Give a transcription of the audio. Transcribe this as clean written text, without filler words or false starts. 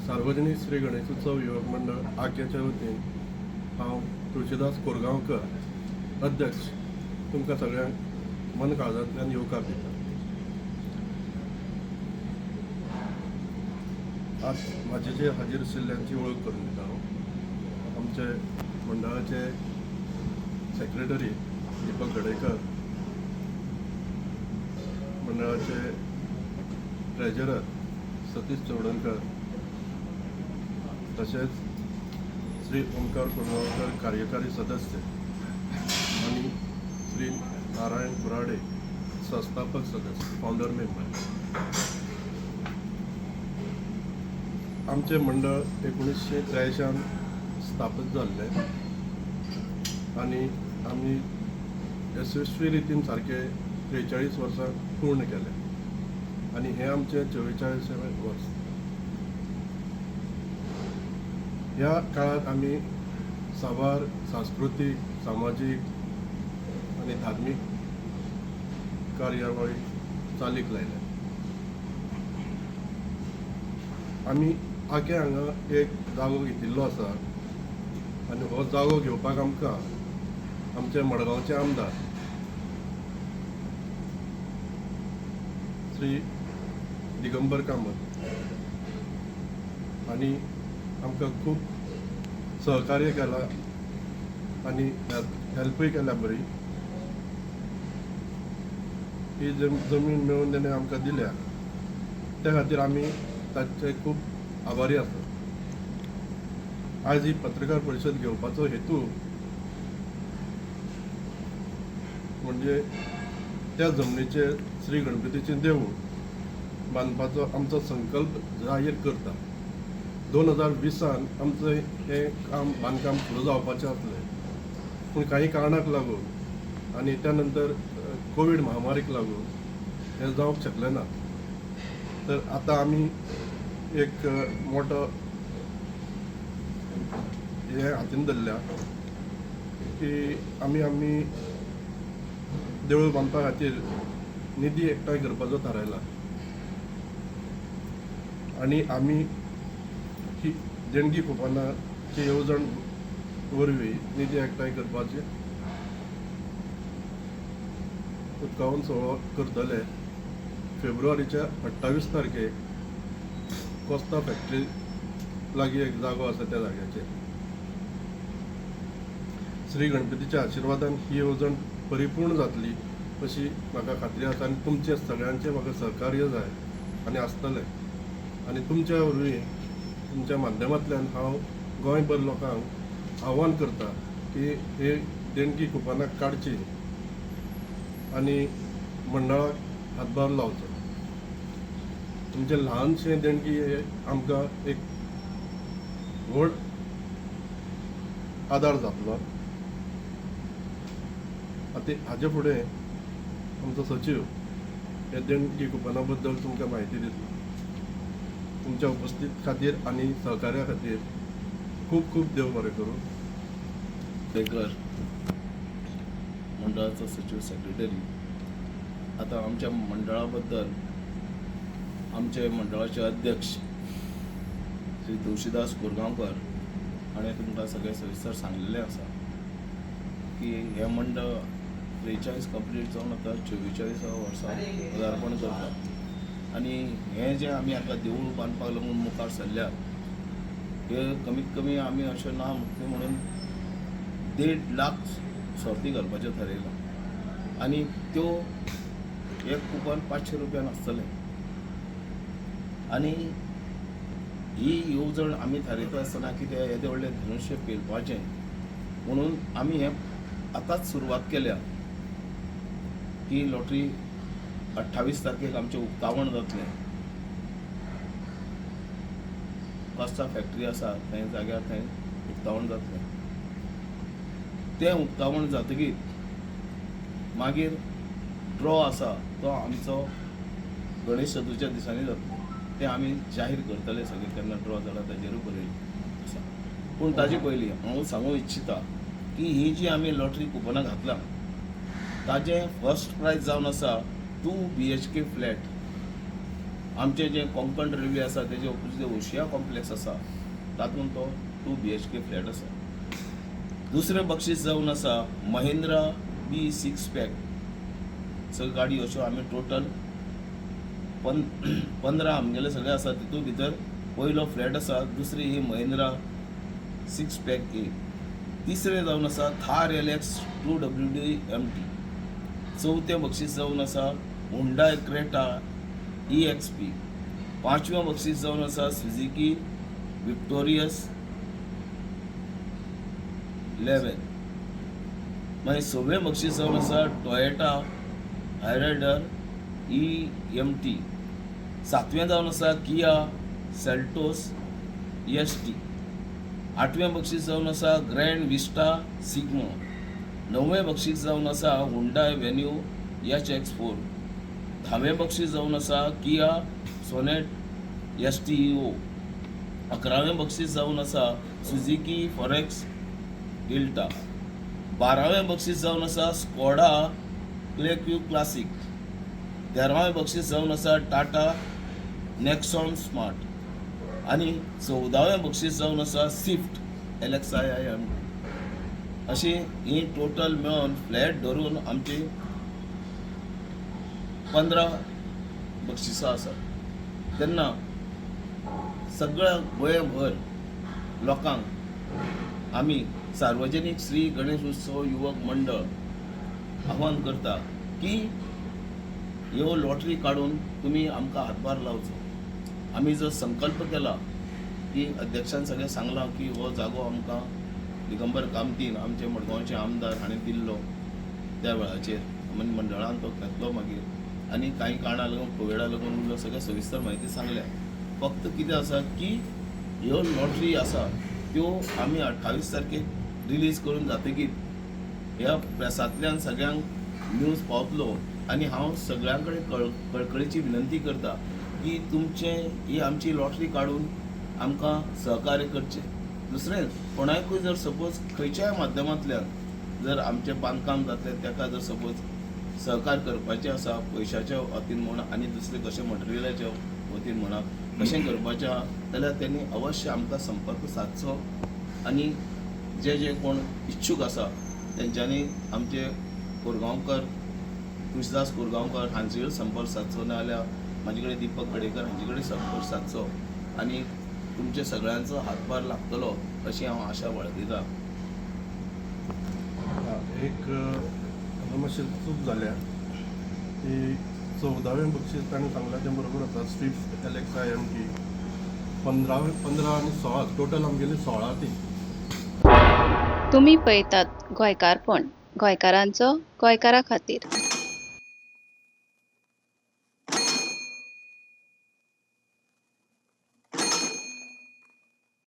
सार्वजनिक श्री गणेशोत्सव युवक मंडळ आग्याच्या वतीन हांव तुळशीदास कोरगांवकर, अध्यक्ष, तुमकां सगळ्यांक मन काळजांतल्यान येवकार दिता. आज म्हाजे जे हाजीर आशिल्ल्यांची वळख करून दिता हांव. आमचे मंडळाचे सेक्रेटरी दीपक गडेकर, मंडळाचे ट्रेजरर सतीश चवडणकर, तशेंच श्री ओंकार कोरगांवकर, कार्यकारी सदस्य, आनी श्री नारायण कुराडे, संस्थापक सदस्य, फावंडर मेंबर. आमचें मंडळ 1983 स्थापीत जाल्लें आनी आमी यशस्वी रितीन सारके 43 वर्सां पूर्ण केलें आनी हें आमचें 44वें वर्स. ह्या काळांत आमी साबार सांस्कृतीक, सामाजीक आनी धार्मीक कार्यावळी चालीक लायल्या. आमी आगे हांगा एक जागो घेतिल्लो आसा आनी हो जागो घेवपाक आमकां आमचे मडगांवचे आमदार श्री दिगंबर कामत आनी आमकां खूब सहकार्य केलां आनी हेल्पूय केल्या बरी. ही जमीन मेळोवन तेणें आमकां दिल्या, त्या खातीर आमी ताचे खूब आभारी आसात. आयज ही पत्रकार परिशद घेवपाचो हेतू म्हणजे त्या जमनीचेर श्री गणपतीचें देवूळ बांदपाचो आमचो संकल्प जाहीर करता. 2020 आमचें हें काम, बांदकाम सुरू जावपाचें आसलें, पूण काही कारणाक लागून आनी त्या नंतर कोवीड महामारीक लागून हें जावंक शकलें ना. तर आतां आमी एक मोटो हें हातीन धरल्या की आमी आमी देवूळ बांदपा खातीर निधी एकठांय करपाचो थारायला आनी आमी ही देणगी कुपनाची येवजण वरवीं निधी एकठांय करपाचे उक्तावण सुवाळो करतले. फेब्रुवारीच्या 28 तारखेक कोस्ता फॅक्टरी लागीं एक जागो आसा, त्या जाग्याचेर. श्री गणपतीच्या आशिर्वादान ही येवजण परिपूर्ण जातली अशी म्हाका खात्री आसा आनी तुमचें सगळ्यांचें म्हाका सहकार्य जाय आनी आसतलें. आनी तुमच्या वरवीं, तुमच्या माध्यमांतल्यान हांव गोंयभर लोकांक आव्हान करता की हे देणगी कुपनां काडची आनी मंडळाक हातभार लावचो. तुमचें ल्हानशें देणगी हे आमकां एक व्हड आदार जातलो. आतां हाजे फुडें आमचो सचीव हे देणगी कुपना बद्दल तुमकां म्हायती दितलो. तुमच्या उपस्थित खातीर आनी सहकार्या खातीर खूब खूब देव बरें करूं. बेकर, मंडळाचो सचीव, सेक्रेटरी. आतां आमच्या मंडळा बद्दल आमचे मंडळाचे अध्यक्ष श्री तुळशीदास कोरगांवकर हाणें तुमकां सगळें सविस्तर सांगलेलें आसा की हें मंडळ 43 कंप्लीट जावन आतां 44 वर्सां पदार्पण करता आनी हें जें आमी हांगा देवूळ बांदपाक लागून मुखार सरल्यात, हे कमीत कमी आमी अशें ना म्हणून 1.5 लाख सोर्ती घालपाचें थारयलां आनी त्यो एक कुपन 500 रुपयान आसतलें. आनी ही येवजण आमी थारयता आसतना कितें येदें व्हडलें धनुश्य पेलपाचें म्हणून आमी हें आतांच सुरवात केल्या की लॉटरी 28 तारखेक आमचें उक्तावण जातलें. कोस्ता फॅक्टरी आसा थंय जाग्यार, थंय उक्तावण जातलें. तें उक्तावण जातकीर मागीर ड्रॉ आसा तो आमचो गणेश चतुर्थीच्या दिसांनी जातलो. तें आमी जाहीर करतले सगळें, केन्ना ड्रॉ जाला ताजेरूय बरयलें आसा. पूण ताजे पयलीं हांव सांगूंक इच्छिता की ही जी आमी लॉटरी कुपनां घातलां, ताजें फर्स्ट प्रायज जावन आसा 2 BHK flat. आमचें जें कोंकण रेल्वे आसा तेजे ऑपोजीट ओशिया कॉम्प्लेक्स आसा तातूंत तो 2 BHK flat आसा. दुसरें बक्षीस जावन आसा महिंद्रा B6 pack सगळ्यो गाडी अश्यो आमी टोटल 15 आमगेले सगळे आसा. तितूंत भितर पयलो फ्लॅट आसा, दुसरी ही महिंद्रा 6 पॅक ए, तिसरें जावन आसा थार LX 2WD MT, चवथें बक्षीस जावन आसा हुंडाय क्रेटा EXP, पांचवें बक्षीस जावन आसा सुझुकी विक्टोरियस 11, मागीर सवें बक्षीस जावन आसा टोयोटा हायरायडर EMT, सातवें जावन आसा किया सेल्टोस ST, आठवें बक्षीस जावन आसा ग्रँड विस्टा सिग्मा, णवें बक्षीस जावन आसा हुंडाय व्हेन्यू HX4, धावें बक्षीस जावन आसा किया सोनेट STO, 11वें बक्षीस जावन आसा सुझुकी फॉरेक्स डेल्टा, 12वें बक्षीस जावन आसा स्कोडा क्लेक्यू क्लासीक, 13वें बक्षीस जावन आसा टाटा नेक्सॉन स्मार्ट आनी 14वें बक्षीस जावन आसा स्विफ्ट LXIIM. अशी ही टोटल मेळोन फ्लॅट धरून आमची 15 बक्षिसां आसात. तेन्ना सगळ्या गोंयभर लोकांक आमी सार्वजनीक श्री गणेश उत्सव युवक मंडळ आव्हान करता की ह्यो लॉटरी काडून तुमी आमकां हातभार लावचो. आमी जो संकल्प केला की अध्यक्षान सगळें सांगलां की हो जागो आमकां दिगंबर कामतीन आमचे मडगांवचे आमदार हाणें दिल्लो त्या वेळाचेर आमी मंडळान तो घेतलो मागीर आनी कांय कारणां लागून कोविडा लागून उरलो. सगळें सविस्तर म्हायती सांगल्या. फक्त कितें आसा की ह्यो लॉटरी आसा त्यो आमी 28 तारखेक रिलीज करून जातकीर ह्या प्रेसांतल्यान सगळ्यांक न्यूज पावतलो आनी हांव सगळ्यां कडेन कळकळीची विनंती करता की तुमचें ही आमची लॉटरी काडून आमकां सहकार्य करचें. दुसरें, कोणाकूय जर सपोज खंयच्याय माध्यमांतल्यान जर आमचें बांदकाम जातलें ताका जर सपोज सहकार करपाचें आसा पयशाच्या वतीन म्हणा आनी दुसरें कशें मटेरियलाच्या वतीन म्हणा कशें करपाचें आहा जाल्यार तेणी अवश्य आमकां संपर्क सादचो आनी जे जे कोण इच्छूक आसा तेंच्यांनी आमचे कोरगांवकर तुळसीदास कोरगांवकर हांचे कडेन संपर्क सादचो, ना जाल्यार म्हाजे कडेन दीपक गडेकर हांचे कडेन संपर्क सादचो आनी तुमचे सगळ्यांचो हातभार लागतलो अशी हांव आशा बाळगितां. एक हांगा मातशी चूक जाल्या ती 14वें बक्षीस ताणें सांगलां तें बरोबर आसा, स्विफ्ट LXI MT. 15वें 15 आनी 16 टोटल आमगेली 16 ती. तुमी पळयतात गोंयकारपण, गोंयकारांचो गोंयकारा खातीर.